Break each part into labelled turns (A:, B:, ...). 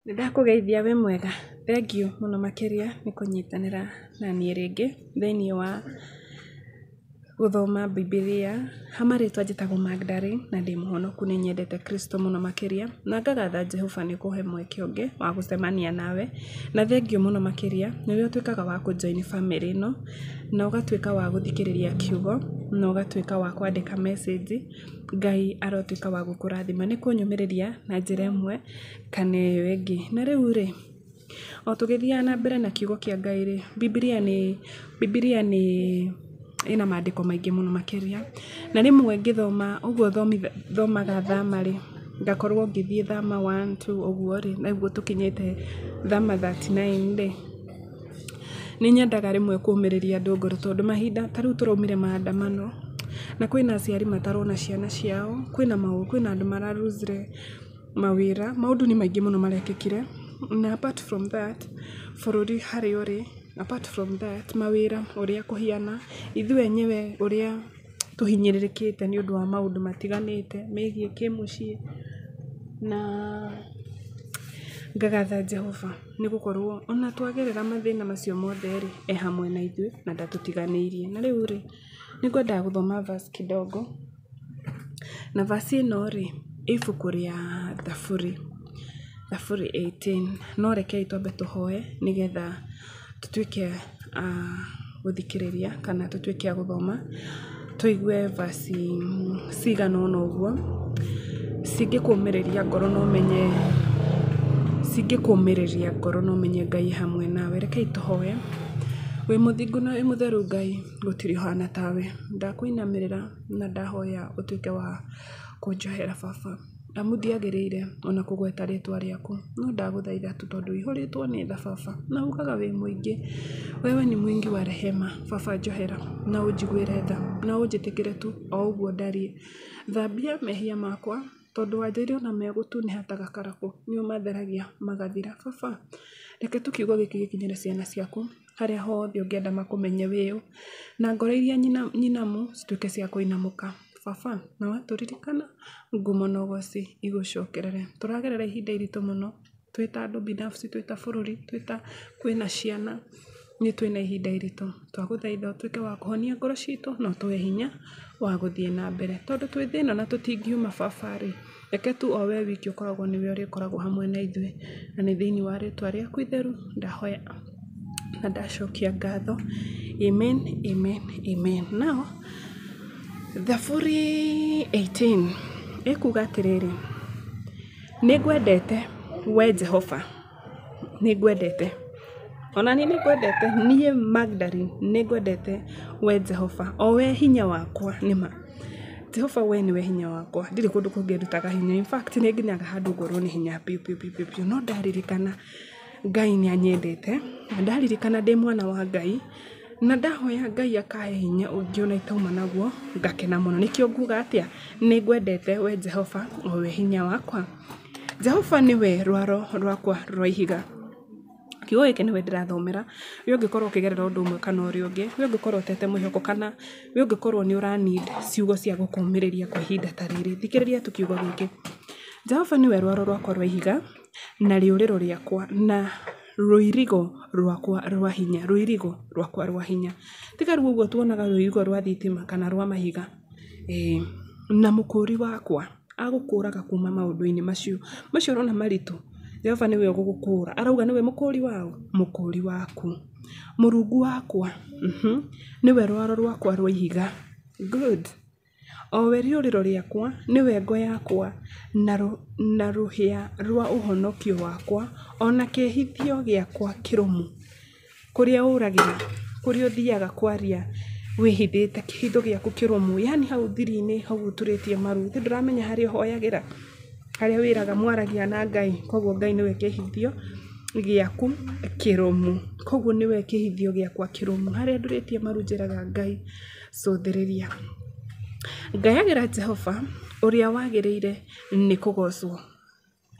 A: Nĩndakũgeithia wĩ mwega, thengiũ mũno makĩria nĩ kũnyitanĩra naniĩ rĩngĩ thĩiniĩ wa gũthoma Bibilia. Ha marĩtwa njĩtagwo Magdalene na ndĩ mũhonoku, nĩ nyendete Kristo mũno makĩria na ngagatha Jehova nĩ kũhe mweke ũngĩ wa gũcemania nawe, na thengiũ mũno makĩria nĩ ũrĩa ũtuĩkaga wa kũ join bamĩrĩ ĩno na ũgatuĩka wa gũthikĩrĩria kiugo na ũgatuĩka wa kwandĩka message. Ngai arotuĩka wa gũkũrathima nĩ kũnyũmĩrĩria na njĩra ĩmwe kana ĩyo ĩngĩ. Na rĩu rĩ, o tũgĩthiaga na mbere na kiugo kĩa Ngai rĩ, Bibilia nĩ ĩna mandĩko maingĩ mũno makĩria, na rĩmwe ngĩthoma ũguo thomaga thama rĩ, ngakorwo ngĩthiĩ thama one, two ũguo rĩ, na ũguo tũkinyĩte thama 39 rĩ, nĩ nyendaga rĩmwe kũmĩrĩria andũ ngoro tondũ mahinda ta rĩu tũraumire maandamano na kwĩna aciari matarona ciana ciao, kwĩna andũ mararuzire mawĩra, maũndũ nĩ maingĩ mũno marekĩkire na apart from that bũrũri harĩa ũrĩ, apart from that mawĩra ũrĩa kũhiana, ithuĩ enyewe ũrĩa tũhinyĩrĩrĩkĩte nĩ ũndũ wa maũndũ matiganĩte megiĩ kĩmũciĩ na ngagatha Jehova nĩ gũkorwo ona twagerera mathĩna macio mothe rĩ, e hamwe na ithuĩ na ndatũtiganĩirie. Na rĩu rĩ, nĩ ngwendaga gũthoma verse kidogo na verse ĩno rĩ, ibuku rĩa Thaburi, Thaburi 18, no rekei twambe tũhoe nĩgetha tũtuĩke a gũthikĩrĩria kana tũtuĩke a gũthoma tũigue verse cigana ũna ũguo cingĩkũmĩrĩria ngoro na ũmenye, cingĩkũmĩrĩria ngoro na ũmenye Ngai e hamwe nawe. Rekei tũhoe. Wĩ mũthingu na wĩ mũtheru Ngai, gũtirĩ ũhana tawe. Ndakũinamĩrĩra na ndahoya ũtuĩke wa kũnjohera baba, amu ndiagĩrĩire ona kũgweta rĩtwa rĩaku, no ndagũthaitha tu tondũ ũihũrĩtwo nĩ tha baba, na ugaga wĩ mũingĩ, wewe ni mwingi wa rehema. Baba njohera na ũnjiguĩre tha na ũnjĩtĩkĩre tu o ũguo ndariĩ. Thambia mehia makwa tondũ wanjĩrire ona megũtunĩha ta gakarakũ nĩ ũmatheragia magathira. Baba reke tu kiugo gĩkĩ gĩkinyĩre ciana ciaku harĩa hothe ũngĩenda makũmenye wĩũ, na ngoro iria nyinamu cituĩke cia kũinamũka. Baba na watũririkana ngumo na ũgoci igũcokerere. Tũragerera ihinda iritũ mũno twĩ ta andũ binafsi, twĩ ta bũrũri, twĩ ta kwĩna ciana, nĩ twĩna ihinda iritũ. Twagũthaitha ũtuĩke wa kũhonia ngoro citũ na ũtũhe hinya wa gũthiĩ na mbere. Tondũ twĩ thĩna na tũtingiuma baba rĩ, reke tu o we wiki ũkoragwo nĩwe ũrĩkoragwo hamwe na ithuĩ. Na nĩ thĩinĩ wa rĩtwa rĩaku itheru ndahoya na ndacokia ngatho. Amen, amen, amen. Now, Thaburi 18 ĩkuga atĩrĩrĩ, nĩngwendete we Jehova, nĩngwendete ona niĩ nĩngwendete, niĩ Magdalene nĩngwendete we Jehova, o we hinya wakwa nĩma. Jehova we nĩwe hinya wakwa, ndirĩ kũndũ kũngĩ ndutaga hinya. In fact nĩ nginyaga handũ ngorwo nĩ hinya biũ biũ biũ biũ, no ndaririkana Ngai nĩ anyendete, na ndaririkana ndĩ mwana wa Ngai, na ndahoya Ngai akahe hinya ũngĩ ona itauma naguo, ngakena mũno. Nĩkĩo nguga atĩa, nĩngwendete we Jehova, o we hinya wakwa. Jehova nĩwe rwaro rwakwa rwa ihiga. Kiugo gĩkĩ nĩwe ndĩrathomera, we ũngĩkorwo ũkĩgerera ũndũ ũmwe kana ũrĩa ũngĩ, we ũngĩkorwo ũtete mwĩhoko kana we ũngĩkorwo nĩ ũra need ciugo cia gũkũmĩrĩria kwa ihinda ta rĩrĩ, thikĩrĩria tu kiugo gĩkĩ. Jehova nĩwe rwaro rwakwa rwa ihiga na rĩũrĩro rĩakwa na rũirigo rwakwa rwa hinya, rũirigo rwakwa rwa hinya. Tiga rĩu ũguo tuonaga rũirigo rwa thitima kana rwa mahiga. Ĩĩ, na mũkũri wakwa agũkũraga kuma maũndũ-inĩ macio macio ũrona maritũ. Jehova nĩwe ũgũgũkũra. Arauga nĩwe mũkũri waũ? Mũkũri waku. Mũrungu wakwa, nĩwe rwaro rwakwa rwa ihiga. Good. O we rĩũrĩro rĩakwa, nĩwe ngo yakwa na rũhĩa rwa ũhonokio wakwa, ona kĩĩhithio gĩakwa kĩrũmu. Kũrĩa ũragĩra, kũrĩa ũthiaga kwaria wĩhithĩte kĩhitho gĩaku kĩrũmu, yani hau thiri-inĩ hau ũturĩtie maru, githĩ ndũramenya harĩa ũhoyagĩra, harĩa wĩraga mwaragia na Ngai, koguo Ngai nĩwe kĩhithio gĩaku kĩrũmu. Koguo nĩwe kĩhithio gĩakwa kĩrũmu, harĩa ndurĩtie maru njĩraga Ngai cũthĩrĩria. Ngayagĩra Jehova ũrĩa wagĩrĩire nĩ kũgocwo.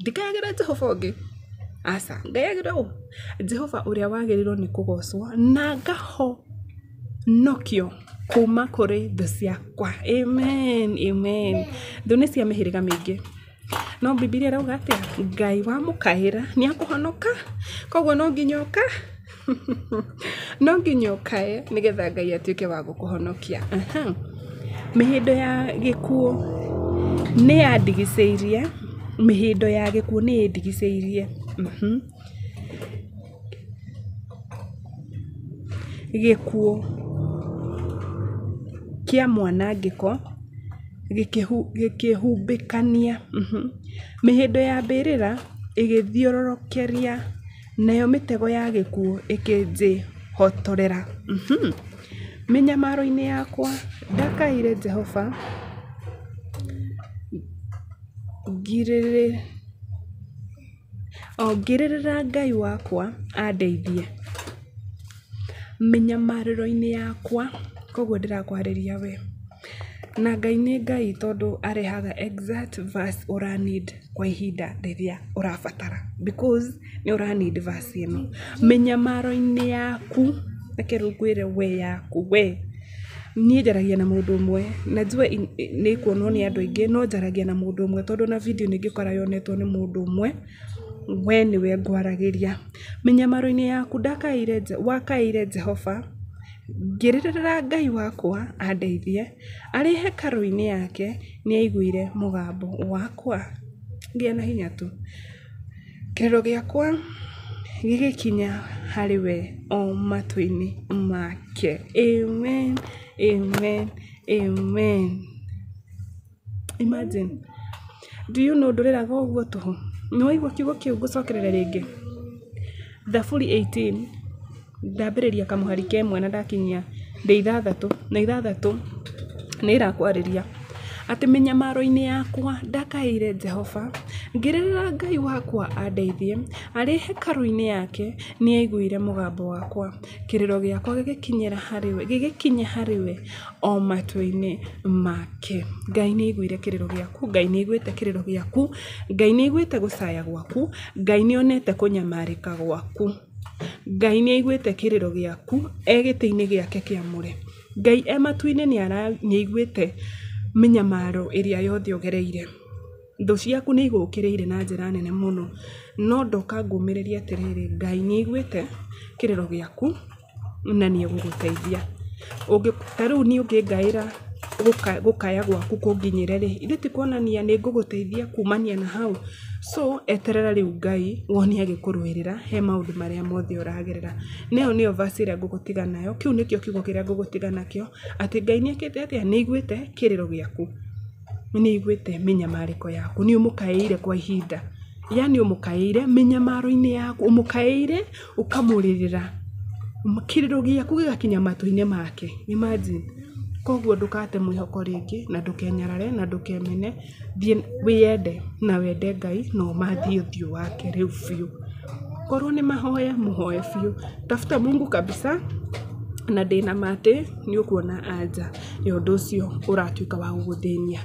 A: Ndikayagĩra Jehova ũngĩ, aca, ngayagĩra ũ? Jehova ũrĩa wagĩrĩirwo nĩ kũgocwo na ngahonokio kuma kũrĩ thũ ciakwa. Amen, amen. Thũ nĩ cia mĩhĩrĩga mĩingĩ. No Bibilia ĩrauga atĩa? Ngai wamũkaĩra nĩ akũhonoka. Koguo no nginya ũka no nginya ũkae nĩgetha Ngai atuĩke wa gũkũhonokia. Mĩhĩndo ya gĩkuũ nĩ yandigicĩirie, mĩhĩndo ya gĩkuũ nĩ ĩndigicĩirie. Gĩkuũ kĩa mwanangĩko gĩkĩhumbĩkania. Mĩhĩndo ya mbĩrĩra ĩgĩthiororokeria, nayo mĩtego ya gĩkuũ ĩkĩnjĩhotorera. Mĩnyamaro-inĩ yakwa ndakaĩire Jehova, ngĩrĩrĩra Ngai wakwa andeithie. Mĩnyamarĩro-inĩ yakwa, koguo ndĩrakwarĩria we. Na Ngai nĩ Ngai tondũ arehaga exact verse ũra need kwa ihinda rĩrĩa ũrabatara, because nĩ ũra need verse ĩno. Mĩnyamaro-inĩ yaku, reke rĩu ngwĩre we yaku we. Niĩ njaragia na mũndũ ũmwe, na njue nĩ ĩkuonwo nĩ andũ aingĩ, no njaragia na mũndũ ũmwe tondũ na video nĩ ingĩkora yonetwo nĩ mũndũ ũmwe, we nĩwe ngwaragĩria. Mĩnyamaro-inĩ yaku ndakaĩire wakaĩire Jehova, ngĩrĩrĩra Ngai wakwa andeithie, arĩ hekarũ-inĩ yake nĩ aiguire mũgambo wakwa. Gĩa na hinya tu. Kĩrĩro gĩakwa gĩgĩkinya harĩ we o matũ-inĩ make. Amen, amen, amen. Imagine. Do you know ndũrĩraga ũguo tũhũ? Nĩ waigua kiugo kĩu ngũcokerere rĩngĩ? Thaburi 18 ndambĩrĩria kamũhari ka ĩmwe na ndakinyia ndĩ ithathatũ na ithathatũ nĩ ĩrakwarĩria atĩ mĩnyamaro-inĩ yakwa ndakaĩire Jehova, ngĩrĩrĩra Ngai wakwa andeithie, arĩ hekarũ-inĩ yake nĩ aiguire mũgambo wakwa, kĩrĩro gĩakwa gĩgĩkinyĩra harĩ we, gĩgĩkinya harĩ we o matũ-inĩ make. Ngai nĩ aiguire kĩrĩro gĩaku, Ngai nĩ aiguĩte kĩrĩro gĩaku, Ngai nĩ aiguĩte gũcaya gwaku, Ngai nĩ onete kũnyamarĩka gwaku. Ngai nĩ aiguĩte kĩrĩro gĩaku e gĩtĩ-inĩ gĩake kĩamũre. Ngai e matu-inĩ nĩ aiguĩte mĩnyamaro ĩrĩa yothe ũgereire. Thũ ciaku nĩ igũkĩrĩire na njĩra nene mũno, no ndoka ngũmĩrĩrie atĩrĩrĩ, Ngai nĩ aiguĩte kĩrĩro gĩaku na nĩ egũgũteithia. Ta rĩu niĩ ũngĩngaĩra gũkaya gwaku kũnginyĩre rĩ, ithe ti kuonania nĩ ngũgũteithia kumania na hau. So eterera rĩu Ngai wone agĩkũrũĩrĩra he maũndũ marĩa mothe ũragerera. Na ĩyo nĩyo verse ĩrĩa ngũgũtiga nayo, kĩu nĩkĩo kiugo kĩrĩa ngũgũtiga nakĩo, atĩ Ngai nĩ ekĩte atĩa? Nĩ aiguĩte kĩrĩro gĩaku, nĩ aiguĩte mĩnyamarĩko yaku, nĩ ũmũkaĩire kwa ihinda. Yaani ũmũkaĩire mĩnyamaro-inĩ yaku, ũmũkaĩire ũkamũrĩrĩra, kĩrĩro gĩaku gĩgakinya matũ-inĩ make. Imagine. Koguo ndũkate mwĩhoko rĩngĩ, na ndũkenyarare, na ndũkemene, thiĩ wĩyende na wende Ngai na ũmathie ũthiũ wake rĩu biũ. Korwo nĩ mahoya, mũhoe biũ. Tafuta Mungu kabisa, na ndĩna ma atĩ nĩ ũkuona anja ya ũndũ ũcio ũratuĩka wa gũgũthĩnia.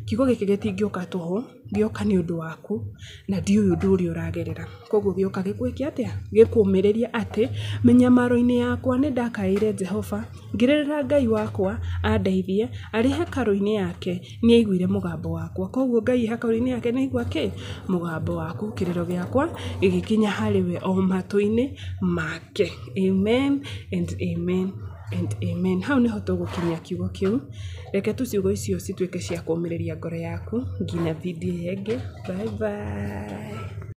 A: Kiugo gĩkĩ gĩtingĩũka tũhũ, gĩoka nĩ ũndũ waku, na ndiũĩ ũndũ ũrĩa ũragerera. Koguo gĩoka gĩkwĩke atĩa? Gĩkũmĩrĩrie atĩ mĩnyamaro-inĩ yakwa nĩ ndakaĩire Jehova, ngĩrĩrĩra Ngai wakwa andeithie, arĩ hekarũ-inĩ yake nĩ aiguire mũgambo wakwa. Koguo Ngai hekarũ-inĩ yake nĩ aigua kĩ? Mũgambo waku, kĩrĩro gĩakwa gĩgĩkinya harĩ we o matũ-inĩ make. Amen and amen and amen. Hau nĩho tũgũkinyia kiugo kĩu. Reke tu ciugo icio cituĩke cia kũũmĩrĩria ngoro yaku nginya video ĩyo ĩngĩ. Bye bye.